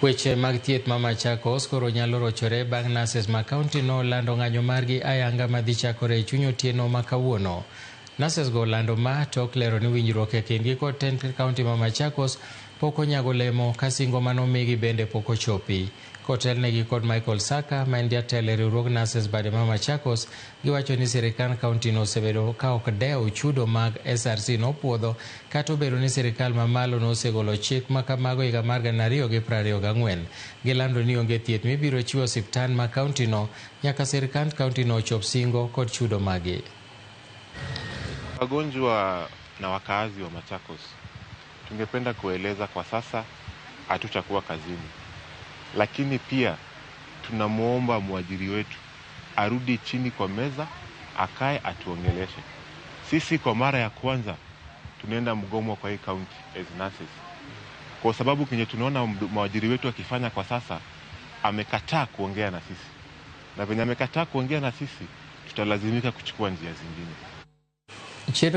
Weche mag thieth ma Machakos koro nyalo rochore bang' nurses ma kaunti no lando ng'anyo margi ayanga madhi chakore e chuny otieno ma kawuono. Nurses go lando ma tok lero ni winjruok e kindgi kod tend kaunti ma Machakos pok onyago lemo ka singo manomigi bende pok ochopi. Kotelnegi kod Michael Saka ma en jatelo e riwruog nurses bade ma Machakos, giwacho ni sirikand kaunti no osebedo ka ok dew chudo mag SRC nopuodho kata obedo ni sirikal mamalo nosegolo chik ma kamago higa mar 2024. Gilando ni onge thieth mibiro chiwo osiptal ma kaunti no nyaka sirikand kaunti no ochop singo kod chudo magi. Wagonjwa na wakaazi wa Machakos, tungependa kueleza kwa sasa hatutakuwa kazini, lakini pia tunamwomba mwajiri wetu arudi chini kwa meza, akae atuongeleshe. Sisi kwa mara ya kwanza tunaenda mgomo kwa hii county as nurses, kwa sababu kenye tunaona mwajiri wetu akifanya kwa sasa, amekataa kuongea na sisi, na venye amekataa kuongea na sisi, tutalazimika kuchukua njia zingine.